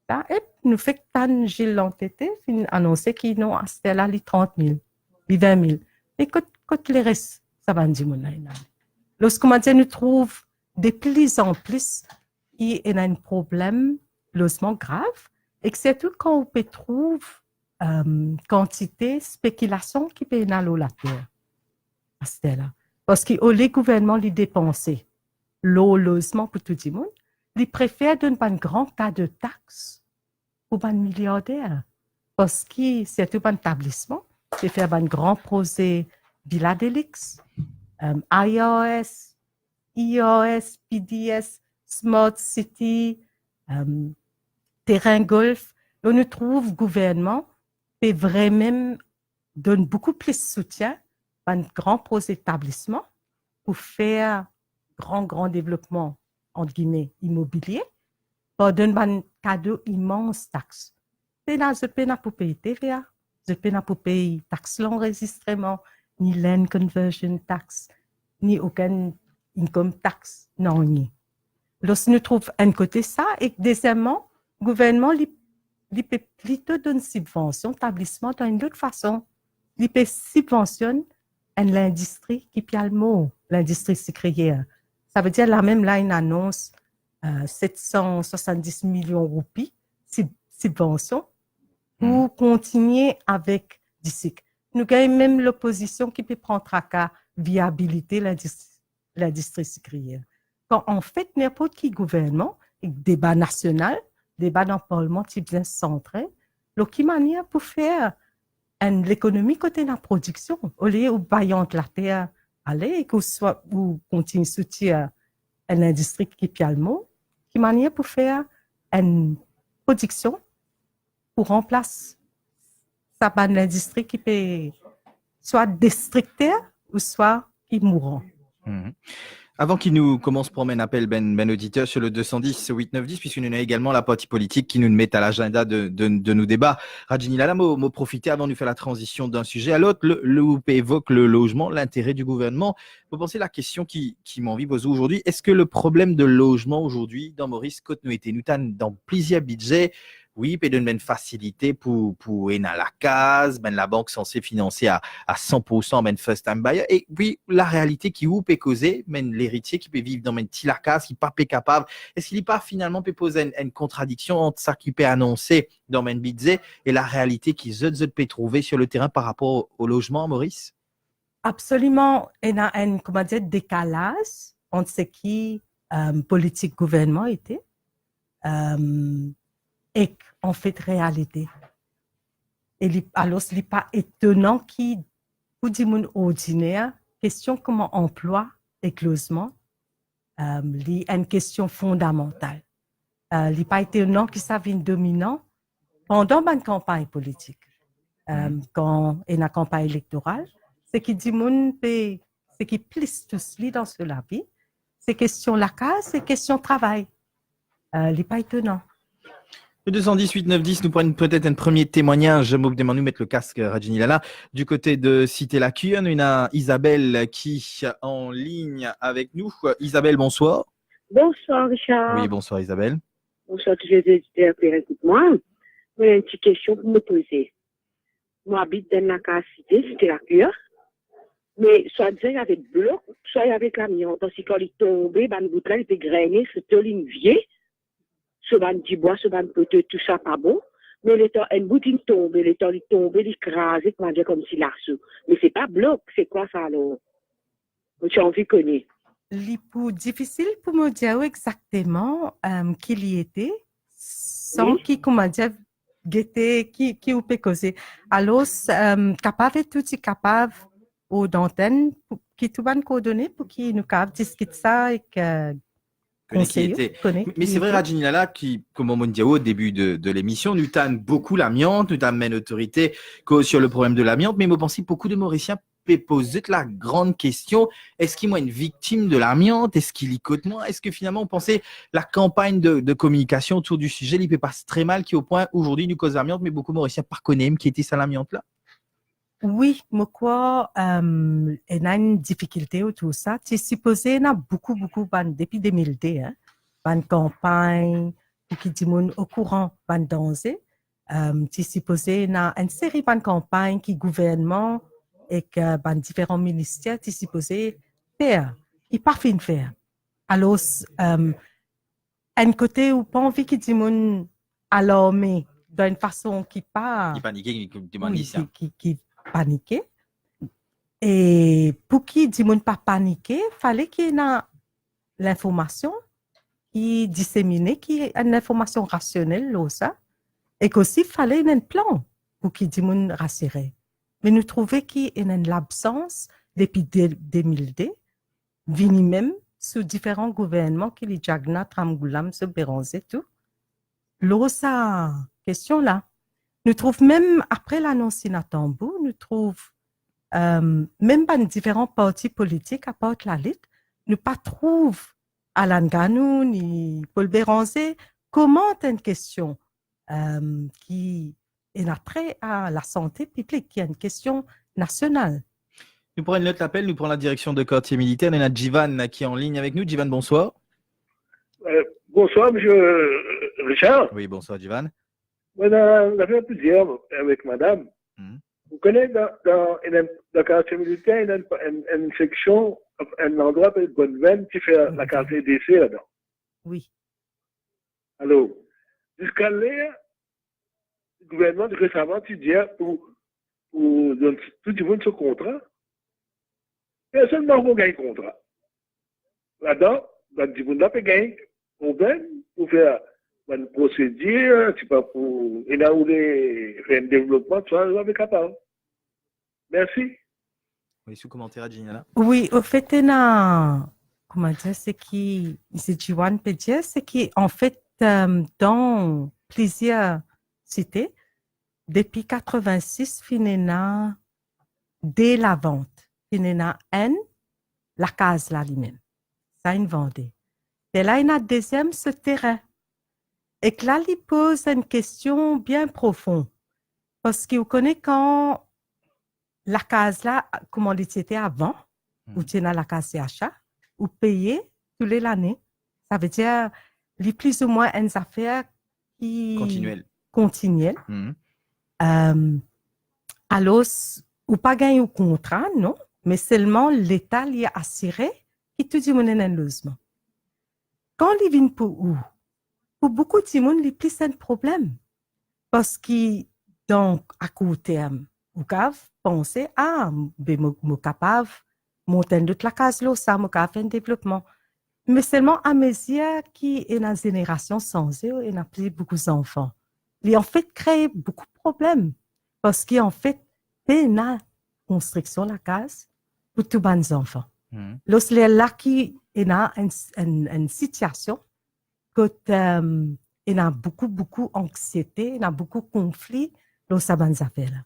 La, ep, nou fek tann Gilles Lantete finn anonse ki non, aster la, li trant mil, li vin mil. E kot, kot leres sa bann dimoun la ena? Lors, koumadir nou trouv de plis an plis ki ena enn problem lozman grav, ek sirtou kan ou pe trouv, em, kantite spekilasion ki pe ena lor later aster la. Parski olie gouvernman li depanse lor lozman pou tou dimoun, li prefer donn bann gran kado tax pou bann miliarder. Parski sirtou bann etablisman pe fer bann gran proze villa de luxe, em, I R S, E R S, P D S, Smart City, em, terin golf. Donk nou trouv gouvernman pe vremem donn boukou plis soutien bann gran proze etablisman pou fer gran, gran devlopman, ant gime, imobilie, par donn bann kado imans tax. Pena, zot pena pou pey T V A, zot pena pou pey tax lanrezistreman, ni land conversion tax, ni okenn income tax, nanye. Lors nou trouv enn kote sa, e dezieman, gouvernman li, li pe plito donn sibvansion tablisman dan enn lot fason. Li pe sibvansionn enn lindistri ki pe al mor, lindistri sikriyer. Savedir lamem la inn anons, eh, set san swasanndis milion roupi sib-, sibvansion pou Hmm. kontigne avek disik. Nou gagn mem lopozision ki pe pran traka viabilite lindis-, lindistri sikriyer. Kan anfet, ninport ki gouvernman, ek deba nasional, deba dan parlman ti bizin santre lor ki manier pou fer enn lekonomi kot ena prodiksion, olie ou bay ant later ale, ek ou swa ou kontign soutir enn lindistri ki pe al mor, ki manier pou fer enn prodiksion pou ranplas sa bann lindistri ki pe swa destrikter ou swa ki mouran. Mhm. Avan ki nou koumans pran enn apel bann, bann oditer sur le deux cent dix, huit neuf dix, puisque nou ena egalman laparti politik ki nou met a lagenda de, de, de nou deba. Rajini Lalan, mo, mo profite avan nou fer la tranzision d'un size a lot, le, le, ou pe evok le lozman, lintere di gouvernman. Mo panse la kestion ki, ki mo anvi poz ou azordi, eski le problem de lozman azordi dan Moris, kot nou ete, nou tann dan plizier bidze, wi, pe donn bann fasilite pou, pou ena lakaz, bann labank sanse finanse a, a san pour san bann first time buyer. E wi, larealite ki ou pe koze, bann leritie ki pe viv dan bann ti lakaz, ki pa pe kapav, eski li pa finalman pe poz enn, enn kontradiksion ant sa ki pe anonse dan bann bidze e larealite ki zot, zot pe trouve sur le terrain par rapor o lozman, Moris? Absoliman, ena enn, koumadir, dekalaz ant seki, eh, politik gouvernman ete, eh, ek anfet realite. E li, alor, li pa etonan ki pou dimoun ordiner, kestion kouma anplwa ek lozman, eh, li enn kestion fondamantal. Eh, li pa etonan ki sa vinn dominan pandan bann kanpagn politik. Eh, Hmm. kan ena kanpagn elektoral, seki dimoun pe, seki plis tous li dan so lavi, se kestion lakaz, se kestion travay. Eh, li pa etonan. Le deux cent dix-huit neuf dix, nou pran petet enn premie temwagnaz. Mo demann ou met le casque, Rajini Lala. Du côté de Cité Lacour, nou ena Isabelle ki an lign avek nou. Isabelle, bonsoir. Bonsoir, Richard. Oui, bonsoir, Isabelle. Bonsoir, tous les auditeurs qui écoutent moi. Mo ena enn ti kestion pou mo poze. Mo abit dan enn lakaz Site, Site Lacour. Me swadizan li avek blok, swa li avek lamiant, parski kan li tonbe, bann bout la, li pe grene, sirtou linn vie, so bann dibwa, so bann poto, tou sa pa bon. Me letan enn bout inn tonbe, letan li tonbe, li kraze, koumadir, koumsi laso. Me se pa blok, se kwa sa alor? Mo ti anvi kone. Li pou difisil pou mo dir ou exakteman, em, ki li ete, san Wi. ki, koumadir, gete ki, ki ou pe koze. Alor, em, kapav tou ti kapav ou dantenn pou, ki tou bann koordone pou ki nou kapav diskit sa ek, eh, Kone ki konsey ou, ete. kone Me ki se vre, ete. Rajini Lala, ki, kouma mo dir o debi de, de lemision, nou tann boukou lamiant, nou tann bann otorite koz sur le problème de l'amiante, me mo panse boukou de Morisien pe poz zot la gran kestion, eski mwa enn viktim de lamiant? Eski li kot mwa? Eski finalman, ou panse lakanpagn de, de kominikasion otour di size, li pe pas tre mal, ki o pwin, azordi, nou koz lamiant, me boukou Morisien pa kone mem ki ete sa lamiant la? Wi, mo krwar, em, ena enn difikilte otour sa. Ti sipoze ena boukou, boukou bann, depi de mil de, en, bann kanpagn pou ki dimoun okouran bann danze. Em, ti sipoze ena enn seri bann kanpagn ki gouvernman ek, eh, bann diferan minister ti sipoze fer, ki pa finn fer. Alor, em, enn kote ou pa anvi ki dimoun alarme dan enn fason ki pa Ki panike, ki, ki, ki Wi, ki, ki, ki panike. E pou ki dimoun pa panike, fale ki ena linformasion ki disemine, ki enn linformasion rasionel lor sa, ek osi fale ena enn plan pou ki dimoun rasire. Me nou trouve ki ena enn labsans depi de, de mil de, vini mem sou diferan gouvernman ki li Jagannath, Ram Ghulam, so Beranze tou. Lor sa kestion la, nou trouv mem apre lanons Sina Tambou, nou trouv, em, mem bann diferan parti politik apart Lalit, nou pa trouv Alan Ganoun ni Paul Beranze komant enn kestion, em, ki ena tre a lasante piblik, ki enn kestion nasional. Nou pran enn lot lapel, nou pran la direksion de Kartie Militer, nou ena Jivan ki an lign avek nou. Jivan, bonsoir. Euh, bonsoir, monsieur Richard. Wi, bonsoir, Jivan. Mo ena enn zafer pou dir avek madam. Hmm. Ou kone, dan, dan, ena enn, dan Kartie Militer, ena enn, enn, enn seksion, enn landrwa apel Bonne Veine, ki fer Bonne lakaz Veine. D C ladan. Wi. Alor, ziska ler, gouvernman resaman ti dir pou, pou donn tou dimoun so kontra. Personn pa ankor gagn kontra. Ladan, bann dimoun la pe gagn problem pou fer bann prosedir, tipa pou, ena oule fer enn devlopman, tou sa, zame kapav. Mersi. Wi, sou komanter a Djinala. Wi, anfet, ena, koumadir, seki misie Jivan pe dir, seki, anfet, em, dan plizier site, depi katrevin-sis, finn ena de lavant, finn ena enn lakaz la limem. Sa inn vande. E la ena deziem, so terin. Ek la, li poz enn kestion bien profon. Parski ou kone kan lakaz la, kouma li ti ete avan, Hmm. ou ti ena lakaz C H A, ou peye tou le lane. Savedir, li plizoumwin enn zafer ki Kontiniel. kontiniel. Hmm. Em, alor, ou pa gagn ou kontra, non, me selman Leta, li asire ki tou dimoun ena enn lozman. Kan li vinn pou ou, pou boukou dimoun, li plis enn problem. Parski, donk, a kour term, ou kav panse, "Ah, be mo, mo kapav mont enn lot lakaz lor sa, mo kapav fer enn devlopman." Me selman, amezir ki ena zenerasion sanze, ena pli boukou zanfan, li anfet kree boukou problem. Parski, anfet, pena konstriksion lakaz pou tou bann zanfan. Hmm. Lor lerla ki ena enn, enn, enn sitiasion kot, em, ena boukou, boukou anksiete, ena boukou konfli lor sa bann zafer la.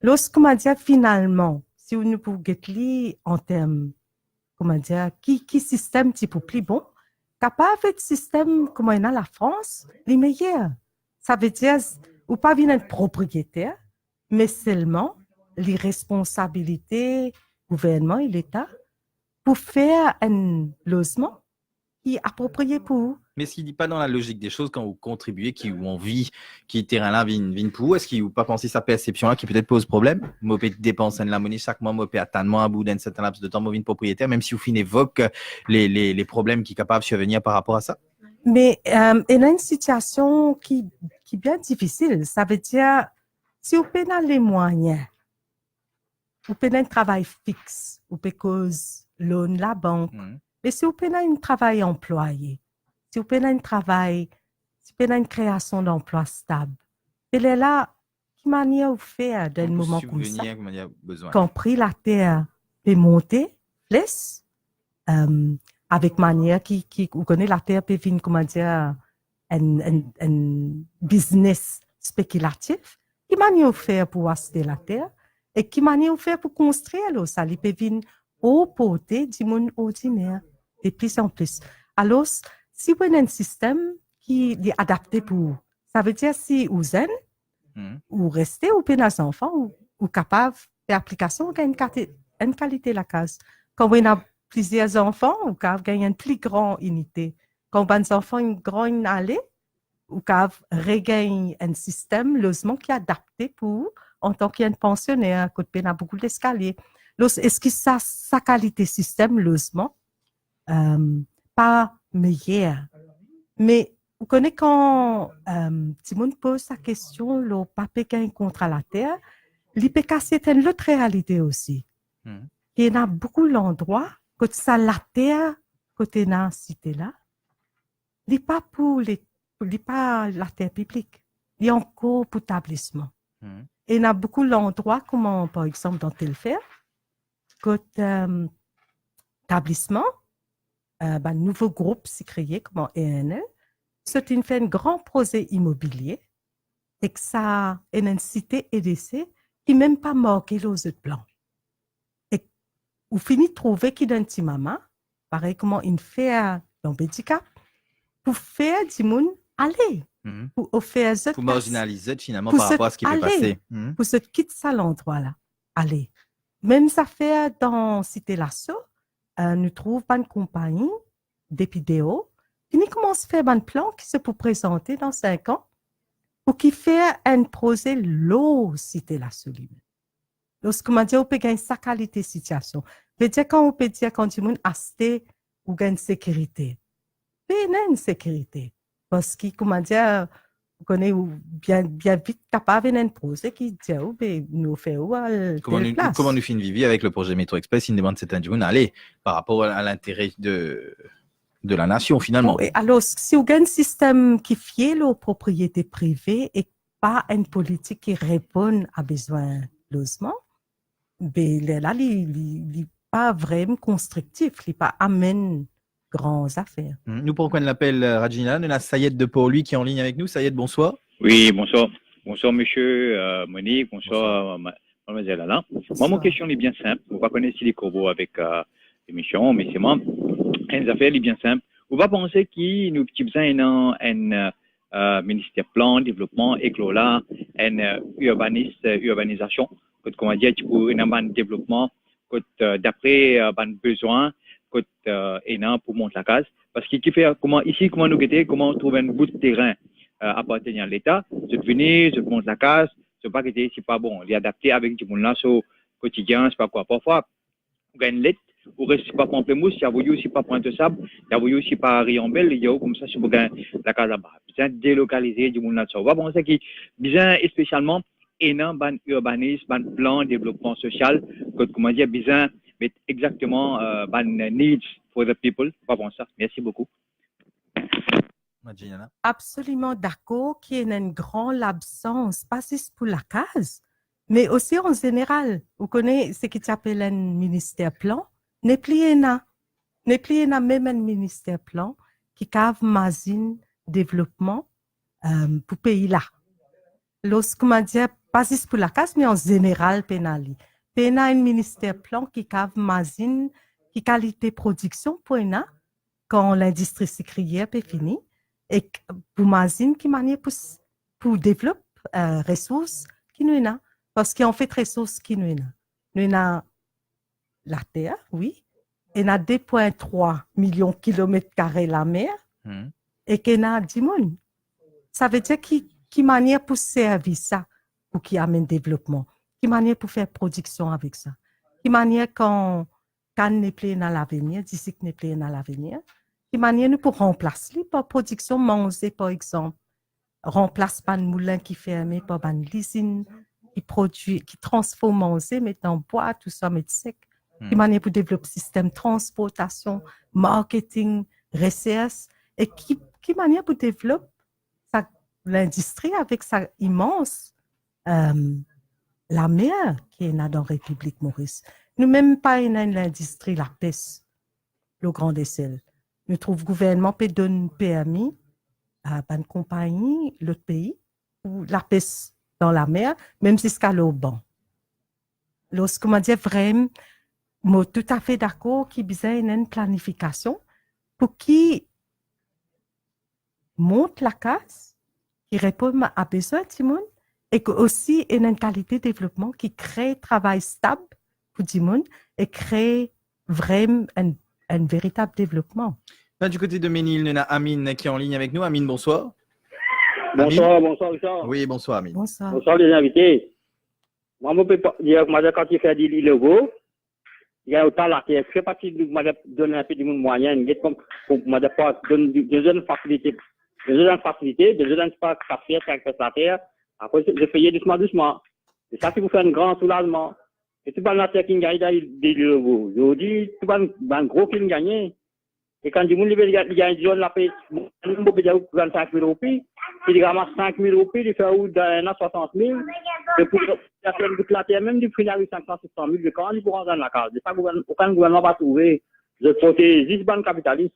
Lors, koumadir, finalman, si nou pou get li an term, koumadir, ki, ki sistem ti pou pli bon, kapav et sistem kouma ena Lafrans, li meyer. Savedir, ou pa vinn enn propriyeter, me selman li responsabilite gouvernman e Leta pou fer enn lozman ki apropriye pou ou. Me eski li pa dan lalozik de soz, kan ou kontribie, ki ou anvi ki terin la vinn, vinn pou ou, eski ou pa panse sa persepsion la ki petet poz problem? Mo pe depans enn lamone sak mwa, mo pe atann mwa about enn sertin laps de tan, mo vinn propriyeter, mem si ou finn evok le, le, le problem ki kapav sirvenir par rapor a sa. Me, euh, ena enn sitiasion ki, ki bien difisil. Savedir, si ou pena lemwayin, ou pena enn travay fix, ou pe koz loan labank. Me si ou pena enn travay anplwaye, si ou pena enn travay, si pena enn kreasion danplwa stab, e lerla, ki manier ou fer dan enn moman koumsa? Kan pri later pe monte, plis, euh, avek manier ki, ki, ou kone later pe vinn, koumadir, enn, enn, enn biznes spekilatif, ki manier ou fer pou aste later e ki manier ou fer pou konstrir lor sa, li pe vinn o porte dimoun ordiner de plis an plis. Alor, si ou ena enn sistem ki li adapte pou ou, savedir si ou zenn, ou reste, ou pena zanfan, ou, ou kapav fer aplikasion, ou gagn enn kati-, enn kalite lakaz. Kan ou ena plizier zanfan, ou kapav gagn enn pli gran inite. Kan bann zanfan inn gran, inn ale, ou kapav regagn enn sistem lozman ki adapte pou ou antan ki enn pansioner, kot pena boukou leskalie. Lor, eski sa, sa kalite sistem lozman, euh, pa meyer? Me ou kone kan, euh, dimoun poz sa kestion lor pa pe gagn kontra later, li pe kasiet enn lot realite osi. Ki ena boukou landrwa kot sa later kot ena site la, li pa pou le, li pa later piblik, li ankor pou tablisman. Ena boukou landrwa, kouma par exanp dan Telfer, kot, euh, tablisman, euh, bann nouvo group ti kreye kouma E N L, zot inn fer enn gran proze imobilie, ek sa ena enn site E D C ki mem pa marke lor zot plan. Ek ou fini trouve ki dan enn ti mama, parey kouma inn fer dan Bedikap, pou fer dimoun ale, pou ofer zot, pou marginalize zot finalman par rapor a seki pe pase, pou zot kit sa landrwa la, ale. Mem zafer dan Site Laso, euh, nou trouv bann konpagni depi deor, fini koumans fer bann plan ki zot pou prezante dan sink an, pou ki fer enn proze lor Site Laso limem. Lor, koumadir, ou pe gagn sa kalite sitiasion. Vedir kan ou pe dir kan dimoun aste, ou gagn sekirite. Pena enn sekirite. Parski, koumadir, ou kone ou bien, bien vit kapav ena enn proze ki dir ou, be, nou ofer ou al tel plas. Kouma nou finn viv avek le proze Metro Express, inn demann sertin dimoun ale par rapor a lintere de, de lanasion, finalman. Bon, e alor, si ou gagn enn sistem ki fie lor propriete prive e pa enn politik ki reponn a bizin lozman, be, lerla li, li, li pa vremem konstriktif, li pa amenn gran zafer. Nou pran enn lapel, euh, Rajinila, nou ena Sayed de Port-Louis ki an lign avek nou. Sayed, bonswar. Wi, bonswar. Bonswar, misie, euh, Monique, bonswar, euh, ma-, madmazel Alain. Mwa, mo kestion li bien sinp. Mo pa kone si li korobor avek, euh, lemision, me selman, enn zafer li bien sinp. Ou pa panse ki nou ti bizin ena enn, euh, euh, minister plan, devlopman, ek lor la, enn, euh, urbanis, euh, urbanizasion, kot, koumadir, ti pou ena bann devlopman, kot, euh, dapre, euh, bann bizin, kot, euh, ena pou mont lakaz. Parski ki fer, kouma, isi, kouma nou gete, kouma ou trouv enn bout terin, euh, apartenir a Leta, zot vini, zot mont lakaz, zot pa gete, se pa bon, li adapte avek dimoun la so kotidien, se pa kwa. Parfwa, ou gagn let, ou res, si pa pran Plymouth, si avoye ou, si pa pran Tosab, si avoye ou, si pa Riambel, li dir ou koumsa, si pou gagn lakaz laba. Bizin delokalize dimoun la, sa. Ou pa panse ki bizin espesialman ena bann urbanis, bann plan devlopman sosial, kot, koumadir, bizin met exakteman, euh, bann needs for the people. Ou pa panse sa? Mersi boukou. Madjinana. Absoliman dakor ki ena enn gran labsans, pa zis pou lakaz, me osi an zeneral. Ou kone seki ti apel enn minister plan, nepli ena. Nepli ena mem enn minister plan ki kav mazinn devlopman, euh, pou pei la. Lors, koumadir, pa zis pou lakaz, me an zeneral, pena li. Pena enn minister plan ki kav mazinn ki kalite prodiksion pou ena, kan lindistri sikriyer pe fini, ek pou mazinn ki manier pou s-, pou devlop, eh, resours ki nou ena. Parski anfet, resours ki nou ena, nou ena later, wi, ena de pwin trwa milion kilomet kare lamer, Hmm. ek ena dimoun. Savedir ki, ki manier pou servi sa, pou ki amenn devlopman, ki manier pou fer prodiksion avek sa, ki manier kan kann nepli ena lavenir, disik nepli ena lavenir, ki manier nou pou ranplas li par prodiksion manze, par exanp, ranplas bann moulin ki ferme par bann lizinn ki prodwi, ki transform manze, met dan bwa, tousa, met sek. Hmm. Ki manier pou devlop sistem transportasion, marketing, resers, e ki, ki manier pou devlop sa lindistri avek sa imans, em, lamer ki ena dan Repiblik Moris. Nou mem pa ena enn lindistri lapes lor gran lesel. Nou trouv gouvernman pe donn permi a bann konpagni lot pei pou lapes dan lamer, mem ziska lor ban. Lorski, kouma dir, vremem, mo toutafe dakor ki bizin ena enn planifikasion pou ki mont lakaz, ki reponn a bezwin dimoun, e ki osi ena enn kalite devlopman ki kre travay stab pou dimoun e kre vremem enn, enn veritab devlopman. Là, du côté de Ménil, nou ena Amine qui est en ligne avec nous. Amine, bonsoir. Amine ? Bonsoir, bonsoir, Richard. Oui, bonsoir, Amine. Bonsoir. Bonsoir, les invités. Mwa, mo pe pa-, dir, kouma dir, kan ti fer de lil Lobo, li gagn otan later, fer parti, kouma dir, donn inpe dimoun mwayin, get kouma, kouma dir, pou donn, donn zot enn fasilite, donn zot enn fasilite, donn zot enn spas kaser, sink pies later, apre, zot peye dousman, dousman. E sa, se pou fer enn gran soulazman. E tou bann later ki'nn gagne dan de lil Lobo. Zordi, tou bann, bann gro ki'nn gagne. E kan dimoun li pe, li gagn, li gagn dimoun lapes, mo pe dir ou gagn sink mil roupi, si li ramas sink mil roupi, li fer ou dan enn an swasant mil, e pou li aster enn bout later mem, li finn ariv sink san, sis san mil, me kouma li pou rant dan lakaz? Sa gouvern-, okenn gouvernman pa trouve. Zot protez zis bann kapitalis.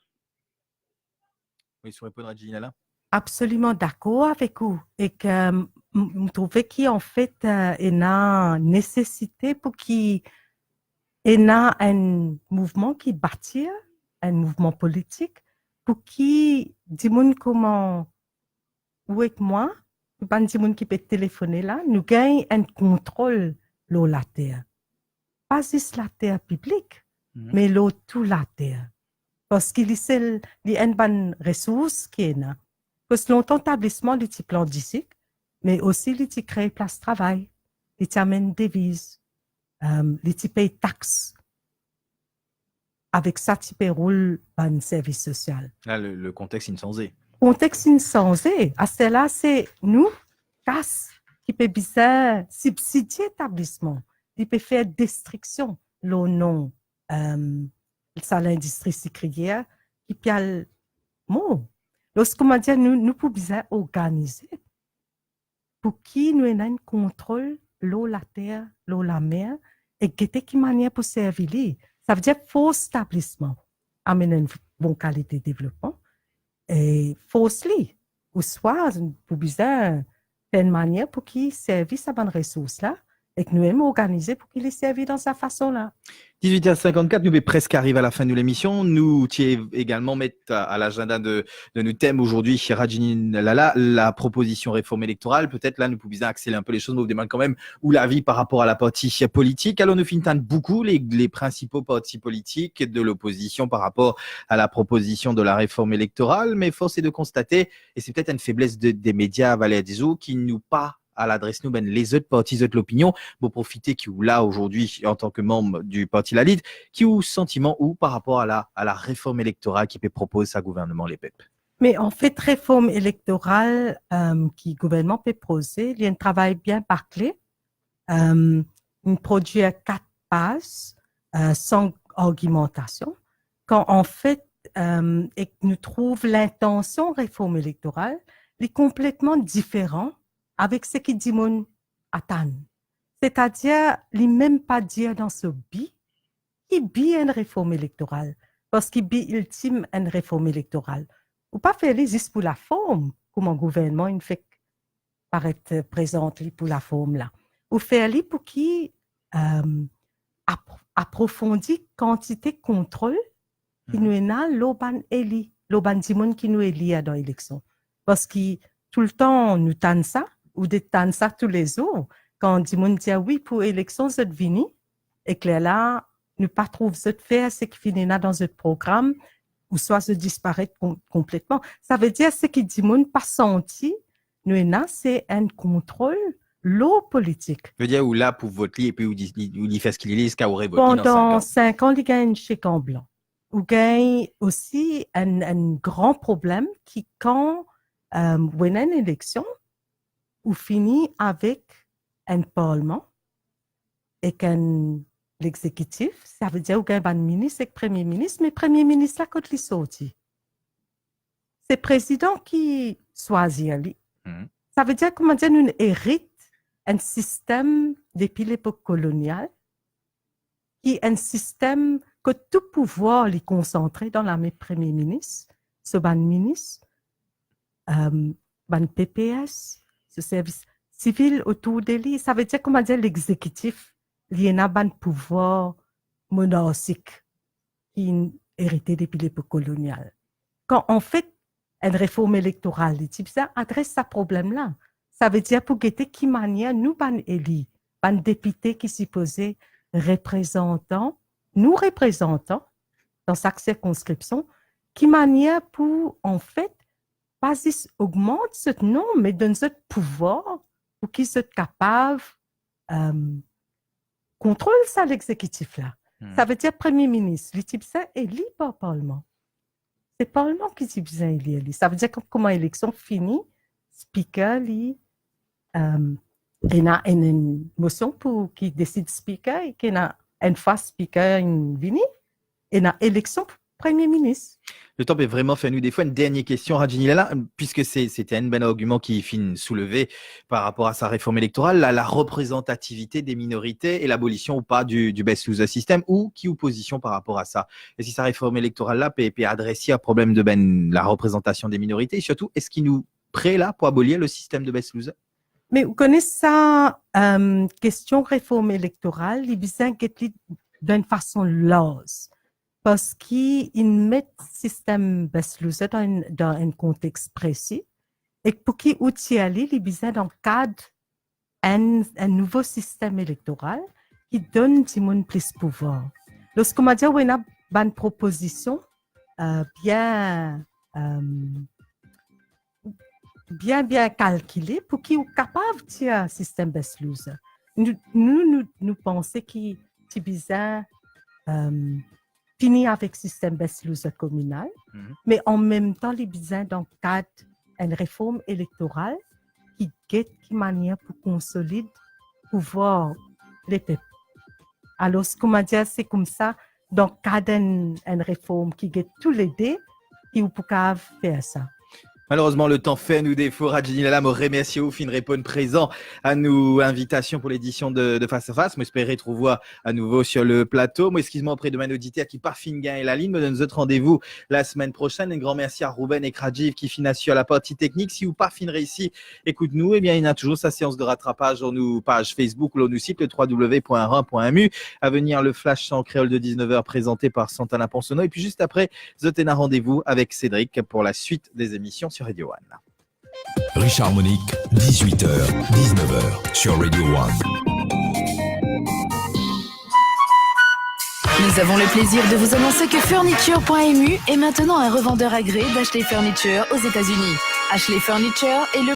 Oui, si ou reponn Radjini Lala. Absoliman dakor avek ou. Ek, em, m-, m-, trouve ki, anfet, eh, ena nesesite pou ki ena enn mouvman ki batir, enn mouvman politik, pou ki dimoun kouma ou ek mwa, bann dimoun ki pe telefone la, nou gagn enn kontrol lor later. Pa zis later piblik, Mhm. me lor tou later. Parski li sel, li enn bann resours ki ena. Parski lontan tablisman, li ti plant disik, me osi li ti kre plas travay, li ti amenn deviz, em, li ti pey tax. Avek sa ti pe roul bann servis sosial. La, le, le kontex inn sanze. Kontex inn sanze. Aster la, se nou, kas, ki pe bizin sibsidie tablisman. Li pe fer destriksion lor nom, em, sa lindistri sikriyer, ki pe al mor. Donk, kouma dir, nou, nou pou bizin organize pou ki nou ena enn kontrol lor later, lor lamer, e gete ki manier pou servi li. Savedir fors tablisman amenn enn bon kalite devlopman, e fors li, ouswa pou bizin fer enn manier pou ki servi sa bann resours la, ek nou mem organize pou ki li servi dan sa fason la. Dizwit er sinkannkat, nou pe preske ariv a lafin de lemision. Nou ti egalman met a, a lazanda de, de nou tem azordi, Radjini Lala, la proposision reform elektoral. Petet la, nou pou bizin akseler inpe le soz, me mo demann kanmem ou lavi par rapor a la parti politik. Alor, nou finn tann boukou le, le prinsipo parti politik de lopozision par rapor a la proposision de la reform elektoral, me fors e de konstate, e se petet enn febles de, de media, valer dizour, ki nou pa al adres nou bann lezot parti, zot lopinion. Mo profite ki ou la azordi antan ke manm di parti Lalit, ki ou santiman ou par rapor a la, a la reform elektoral ki pe propoz sa gouvernman Lepep? Me anfet, reform elektoral, em, ki gouvernman pe propoze, li enn travay bien bakle, em, inn prodwir kat paz, eh, san argimantasion, kan anfet, em, ek nou trouv lintansion reform elektoral, li konpletman diferan avek seki dimoun atann. Setadir, li mem pa dir dan so bi, ki bi enn reform elektoral, parski bi iltim enn reform elektoral, ou pa fer li zis pou laform, kouma gouvernman inn fek paret, eh, prezant li pou laform la. Ou fer li pou ki, em, apro-, aprofondi kantite kontrol ki Hmm. nou ena lor bann eli, lor bann dimoun ki nou eli dan eleksion. Parski toultan nou tann sa, ou de tann sa toulezour, kan dimoun dir, "Wi, pou eleksion, zot vini," ek lerla, nou pa trouv zot fer seki finn ena dan zot program, ouswa zot disparet kon-, konpletman. Savedir seki dimoun pa santi nou ena, se enn kontrol lor politik. Vedir ou la pou vot li epi ou di, li, ou li fer seki li le ziska ou revot li dan sink an. Pandan sink an, li gagn enn sek an blan. Ou gagn osi enn, enn gran problem ki kan, em, ou ena enn eleksion, ou fini avek enn parlman, ek enn lexekitif, savedir ou gagn bann minis ek premie minis, me premie minis la kot li sorti? Se prezidan ki swazir li. Mhm. Savedir, koumadir nou erit enn sistem depi lepok kolonial, ki enn sistem kot tou pouvwar li konsantre dan lame premie minis, so bann minis, em, bann P P S, so servis sivil otour de li. Savedir, koumadir lexekitif, li ena bann pouvwar monarkik ki erite depi lepok kolonial. Kan, anfet, enn reform elektoral, li ti bizin adres sa problem la. Savedir pou gete ki manier nou bann eli, bann depite ki sipoze reprezantan, nou reprezantan dan sak sirkonskripsion, ki manier pou, anfet, pa zis ogmant zot nonb, me donn zot pouvwar pou ki zot kapav, em, kontrol sa lexekitif la. Hmm. Savedir premie minis, li ti bizin eli par parlman. Se parlman ki ti bizin eli li. Savedir kan, kouma eleksion fini, spiker li, em, ena enn, enn mosion pou ki desid spiker, e ki ena enn fwa spiker inn vini, ena eleksion pou premie minis. Letan pe vreman fer nou defo. Enn dernie kestion, Rajini Lalla, piske se, se ti enn bann argiman ki finn souleve par rapor a sa reform elektoral, la, la reprezantativite de minorite e labolision ou pa di, di best loser system, ou ki ou pozision par rapor a sa? Eski sa reform elektoral la pe, pe adres a problem de bann la reprezantasion de minorite? E sirtou, eski nou pre la pou abolir le sistem de best loser? Me ou kone sa, em, kestion reform elektoral, li bizin get li dan enn fason larz. Parski inn met sistem best loser dan enn, dan enn kontex presi, e pou ki ou tir li, li bizin dan kad enn, enn nouvo sistem elektoral ki donn dimoun plis pouvwar. Lorski, koumadir, ou ena bann propozision, eh, bien, em, bien, bien kalkile pou ki ou kapav tir sistem best loser. Nou, nou, nou, nou panse ki ti bizin, em, fini avek sistem best loser kominal, mhm, me anmemtan li bizin dan kad enn reform elektoral ki get ki manier pou konsolid pouvwar lepep. Alor, koumadir, se koumsa, dan kad enn, enn reform ki get toulede, ki ou pou kapav fer sa. Malerezman, letan fer nou defo. Rajini Lalla, mo remersie ou finn reponn prezan a nou invitasion pou ledision de, de Face à Face. Mo espere retrouv ou anouvo sur le plato. Mo eskiz mwa opre de bann oditer ki pa finn gagn lalinn. Mo donn zot randevou lasemenn prosenn. Enn gran mersi a Ruben ek Rajiv ki finn asir laparti teknik. Si ou pa finn reisi ekout nou, ebien, ena touzour sa seans de ratrapaz lor nou paz Facebook ou lor nou sit, le trois W point aran point M U. A venir, le flash an kreol de dix-neuf heures, prezante par Santana Ponsono. Epi zis apre, zot ena randevou avek Cédric pour la suite des émissions sur Radio One. Richard Monique, dix-huit heures, dix-neuf heures, sur Radio One. Nous avons le plaisir de vous annoncer que Furniture point M U est maintenant un revendeur agréé d'Ashley Furniture aux États-Unis. Ashley Furniture est le